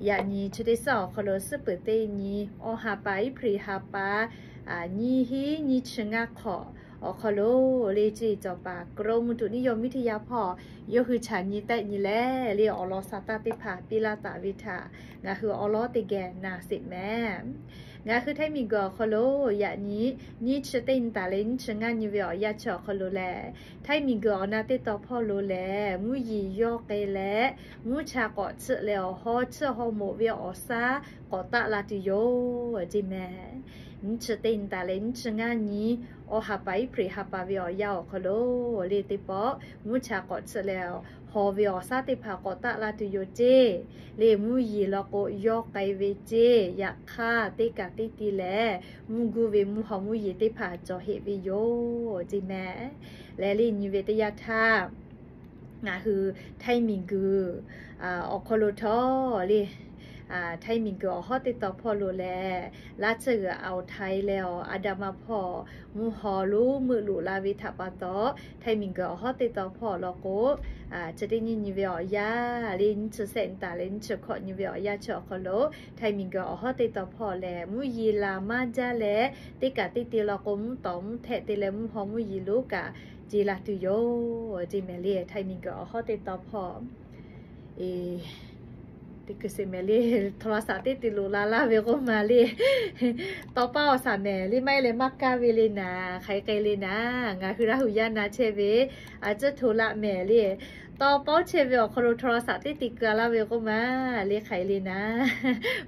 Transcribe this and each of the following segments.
Yaꞈ nyi chi teˇ suhˉ awˬ hk'aw lo suhˉ peuˬ teˇ nyi, awˬ ha pa April ha pa nyiˇ hinˉ nyiˇ chi ngaˇ hk'awꞈ awˬ hk'aw lo le, ceˇ cawˬ paˍ กรมอุตุนิยมวิทยา hpawˇ yawˇ hui chaꞈ nyi tehˆ nyi leh le, awˬ lawn sa taˇ teˇ hpaˍ piˇ laˇ taˍ ve htaꞈ ngaˬ hui awˬ lawn teˇ geh na sheˍ mehˍ. Ngaˬ hui Htaiˇ miˬguiˬ awˬ hk'aw lo yaꞈ nyi nyiˇ chi teˇ nyi taˍ leh nyiˇ chi ngaˇ nyi ve awˬ yanˇ chi awˬ hk'aw lo lehˬ, Htaiˇ miˬguiˬ awˬ na teˇ taw hpawˇ lo lehˬ, mvuhˇ yeˬ yawˇ k'ai leh mvuhˇ cha k'awꞈ tsuhˆ leh awˬ hawˉ tsuhˆ haw moꞈ ve awˬ shaˉ k'awꞈ taˆ la tuˬ yoˬ ceˇ mehˍ. Nyiˇ chi teˇ nyi taˍ leh nyiˇ chi ngaˇ nyi, awˬ ha pa April ha pa ve awˬ yanˇ awˬ hk'aw lo le, teˇ pawˆ mvuhˇ cha k'awꞈ tsuhˆ leh haw ve awˬ shaˉ teˇ hpaˍ k'awꞈ taˆ la tuˬ yoˬ ceˇ. Le mvuhˇ yeˬ law k'o yawˇ k'ai ve ceˇ. Yaꞈ hk'aˇ teˇ kaꞈ teˇ ti lehˬ, mvuhˇ guˇ ve mvuhˇ haw mvuhˇ yeˬ teˇ hpaˍ cawˬ heꞈ ve yoˬ ceˇ mehˍ. Leh le nyi ve teˇ yanˇ htaˇ, ngaˬ hui Htaiˇ miˬguiˬ awˬ hk'aw lo htawˇ le, Htaiˇ miˬguiˬ awˬ hawˉ teˇ taw hpawˇ lo lehˬ, laˇ tsuhˇ g'uiˬ awˬ htaiˍ leh awˬ a daꞈ ma hpawˇ mvuhˇ haw lonˉ meuˆ loꞈ la ve htaꞈ pa taw, Htaiˇ miˬguiˬ awˬ hawˉ teˇ taw hpawˇ law k'o, chi teˇ nyi nyi ve awˬ yanˇ le, nyiˇ chi sehˆ nyi taˍ leh nyiˇ chi hkawꞈ nyi ve awˬ yanˇ chi awˬ hk'aw lo, Htaiˇ miˬguiˬ awˬ hawˉ teˇ taw hpawˇ lehˬ, mvuhˇ yeˬ laˬ maˇ jaˇ leh, teˇ kaꞈ teˇ ti law k'o mvuhˇ tawˍ mvuhˇ htehˆ te leh mvuhˇ haw mvuhˇ yeˬ lonˉ kaꞈ ce la tuˬ yoˬ ceˇ mehˍ le. Htaiˇ miˬguiˬ awˬ hawˉ teˇ taw hpawˇ teˇ kuiˬ sheˍ mehˍ le, โทรศัพท์ teˇ ti loꞈ la laˇ ve k'oˆ ma le. Tawˇ paˉ awˬ shaˍ mehˍ le, maˇ heˆ leh maˇ kaˇ ve le naˍ, hk'aˬ hk'e le naˍ, ngaˬ hui Laˇ huˍ yaˇ na chehˇ ve a cuˉ hto laˆ mehˍ le. Tawˇ paˉ chehˇ ve awˬ hk'aw lo โทรศัพท์ teˇ ti keu laˇ ve k'oˆ ma le, hk'aˬ hk'e le naˍ,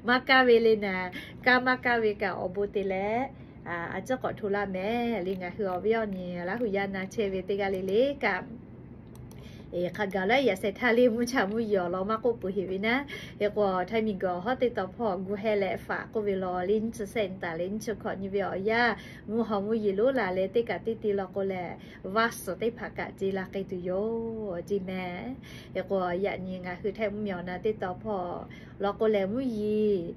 maˇ kaˇ ve le naˍ. Kaˇ maˇ kaˇ ve kaꞈ awˬ bon te leh a cuˉ k'awꞈ hto laˆ mehˍ le. Ngaˬ hui awˬ viˉ awˬ nyi Laˇ huˍ yaˇ na chehˇ ve teˇ g'aˇ le le kaꞈ, hk'a gaˬ leh yaꞈ sheh htaˇ le mvuhˇ cha mvuhˇ yeˬ awˬ lawn maˇ k'oˆ peuˬ heꞈ ve naˉ. Hk'e k'o Htaiˇ miˬguiˬ awˬ hawˉ teˇ taw hpawˇ gu heh leh faꞈ k'oˆ ve law le, nyiˇ chi sehˆ nyi taˍ leh nyiˇ chi hkawꞈ nyi ve awˬ yanˇ, mvuhˇ haw mvuhˇ yeˬ lonˉ la leh teˇ kaꞈ teˇ ti law k'o lehˬ, vaˇ suhˍ teˇ hpaˍ kaꞈ ce la k'ai tuˬ yoˬ ceˇ mehˍ. Hk'e k'o yaꞈ nyi ngaˬ hui Htaiˇ mvuhˇmiˬ awˬ na teˇ taw hpawˇ law k'o lehˬ, mvuhˇ yeˬ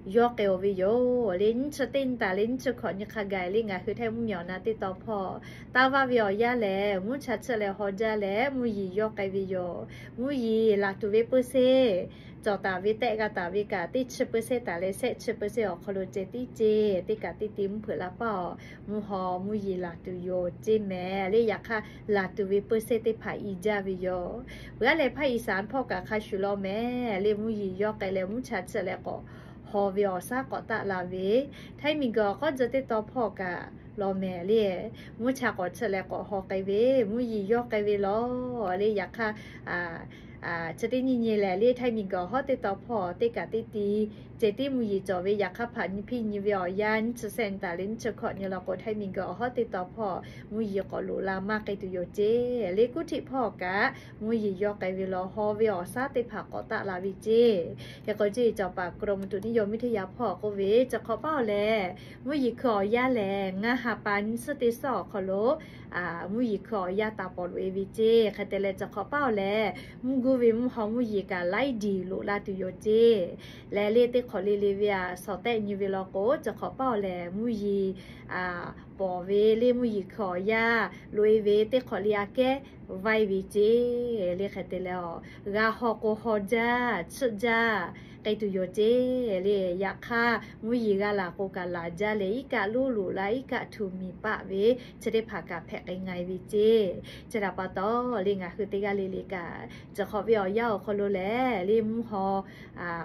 yawˇ k'ai-oˬ ve yoˬ le. Nyiˇ chi teˇ nyi taˍ leh nyiˇ chi hkawꞈ nyi hk'a gaˬ le, ngaˬ hui Htaiˇ mvuhˇmiˬ awˬ na teˇ taw hpawˇ taˇ vaˇ ve awˬ yanˇ lehˬ, mvuhˇ cha tsuhˆ leh haw jaˇ leh mvuhˇ yeˬ yawˇ k'ai ve yoˬ. Mvuhˇ yeˬ laˬ tuˬ ve peuˇ seˇ, cawˬ taˍ ve tehˆ g'a taˍ ve kaꞈ teˇ chi peuˇ seˇ taˍ leh shehˆ chi peuˇ seˇ awˬ hk'aw lo ceh tiˉ ceˇ, teˇ kaꞈ teˇ ti mvuhˇ hpeuꞈ la paˇ-oˬ, mvuhˇ haw mvuhˇ yeˬ laˬ tuˬ yoˬ ceˇ mehˍ le. Yaꞈ hk'aˇ laˬ tuˬ ve peuˇ seˇ teˇ hpaˍ i jaˇ ve yoˬ. Peuˬ aˉ leh ภาคอีสาน hpawˇ kaꞈ hk'a shuˍ law mehˍ le, mvuhˇ yeˬ yawˇ k'ai leh mvuhˇ cha tsuhˆ leh k'awꞈ haw ve awˬ shaˉ k'awꞈ taˆ la ve, Htaiˇ miˬguiˬ awˬ k'awˉ dzuh teˇ taw hpawˇ kaꞈ law mehˍ le, mvuhˇ cha k'awꞈ tsuhˆ leh k'awꞈ haw k'ai ve, mvuhˇ yeˬ yawˇ k'ai ve law le. Yaꞈ hk'aˇ chi teˇ nyi nyi lehˬ le, Htaiˇ miˬguiˬ awˬ hawˉ teˇ taw hpawˇ teˇ kaꞈ teˇ ti ceh tiˉ mvuhˇ yeˬ cawˬ ve. Yaꞈ hk'aˇ hpaˍ nyi hpiˇ nyi ve awˬ yanˇ, nyiˇ chi sehˆ nyi taˍ leh nyiˇ chi hkawꞈ nyi law k'o, Htaiˇ miˬguiˬ awˬ hawˉ teˇ taw hpawˇ mvuhˇ yeˬ k'awꞈ loꞈ la maˇ k'ai tuˬ yoˬ ceˇ le. Kuˉ htiˆ hpawˇ kaꞈ mvuhˇ yeˬ yawˇ k'ai ve law, haw ve awˬ shaˉ teˇ hpaˍ k'awꞈ taˆ la ve ceˇ. Hk'e k'o ceˇ cawˬ paˍ กรมอุตุนิยมวิทยา hpawˇ k'oˆ ve, chi hk'awꞈ paˉ-oˬ lehˬ, mvuhˇ yeˬ hkui awˬ yanˇ lehˬ, ngaˇ ha pa nyiˇ suhˉ teˇ suhˉ awˬ hk'aw lo mvuhˇ yeˬ hkui awˬ yanˇ taˍ pawˍ loꞈ-e ve ceˇ. Hk'e te leh chi hk'awꞈ paˉ-oˬ lehˬ, mvuhˇ guˇ ve mvuhˇ haw mvuhˇ yeˬ kaꞈ laiˉ diˬ loꞈ la tuˬ yoˬ ceˇ. Lehˬ le teˇ hk'awꞈ le le ve a shawˍ tehˆ nyi ve law k'o, chi hk'awꞈ paˉ-oˬ lehˬ, mvuhˇ yeˬ pawˍ ve le mvuhˇ yeˬ hkui awˬ yanˇ loꞈ-e ve teˇ hk'awꞈ le aꞈ kehˉ vaiˇ ve ceˇ. Le hk'e te leh, g'a haw k'o haw jaˇ, tsuhˆ jaˇ k'ai tuˬ yoˬ ceˇ. Le yaꞈ hk'aˇ mvuhˇ yeˬ g'a laˬ k'o kaꞈ laˬ jaˇ leh, iˉ kaˆ lonˉ loꞈ la iˉ kaˆ htuꞈ miˬ paˆ ve chi teˇ hpaˍ kaꞈ hpehꞈ k'ai nga-e ve ceˇ. Chi htaꞈ pa taw le, ngaˬ hui teˇ g'aˇ le le kaꞈ, chi hk'awꞈ ve awˬ yanˇ awˬ hk'aw lo lehˬ le, mvuhˇ haw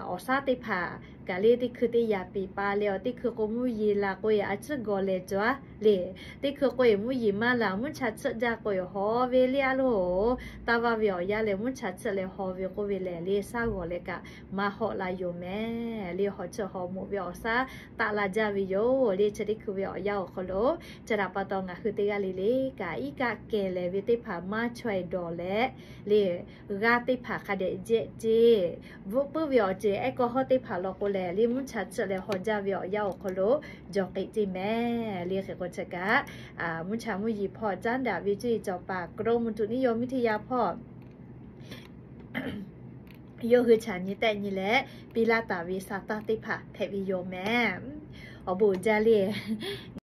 awˬ shaˉ teˇ hpaˍ kaꞈ le teˇ hkui teˇ yaꞈ piˍ pa leh, awˬ teˇ hkui k'o mvuhˇ yeˬ laˬ k'o-e a ciˉ gawˬ lehˬ cawˬ-a le. Teˇ hkui k'o-e mvuhˇ yeˬ maˇ laˬ, mvuhˇ cha tsuhˆ jaˇ k'o-e haw ve le a loˬ. Taˇ vaˇ ve awˬ yanˇ lehˬ, mvuhˇ cha tsuhˆ leh haw ve k'oˆ ve lehˬ le, shaˉ g'awˬ leh kaꞈ maˇ hawˆ la yoˬ mehˍ le. Haw chiˇ haw moꞈ ve awˬ shaˉ taˆ la jaˇ ve yoˬ le. Chi teˇ hkui ve awˬ yanˇ awˬ hk'aw lo, chi htaꞈ pa taw ngaˬ hui teˇ g'aˇ le le kaꞈ, iˉ kaˆ kehˬ lehˬ ve teˇ hpaˍ maˇ chaweh dawˬ leh le, g'aˇ teˇ hpaˍ hk'a dehꞈ jehˆ ceˇ. Bvuhˆ puiˉ ve awˬ ceuˬ ehˉ kawˇ hawˉ teˇ hpaˍ law k'o lehˬ le, mvuhˇ cha tsuhˆ leh haw jaˇ ve awˬ yanˇ awˬ hk'aw lo jawˬ k'ai ceˇ mehˍ le. Hk'e k'o chi kaꞈ, mvuhˇ cha mvuhˇ yeˬ hpawˇ caˉ daꞈ ve cuˇ yiˍ cawˬ paˍ กรมอุตุนิยมวิทยา hpawˇ yawˇ hui chaꞈ nyi tehˆ nyi leh piˇ laˇ taˍ ve sa taˇ teˇ hpaˍ hpehꞈ ve yoˬ mehˍ. Awˬ bon uiˍ jaˇ le.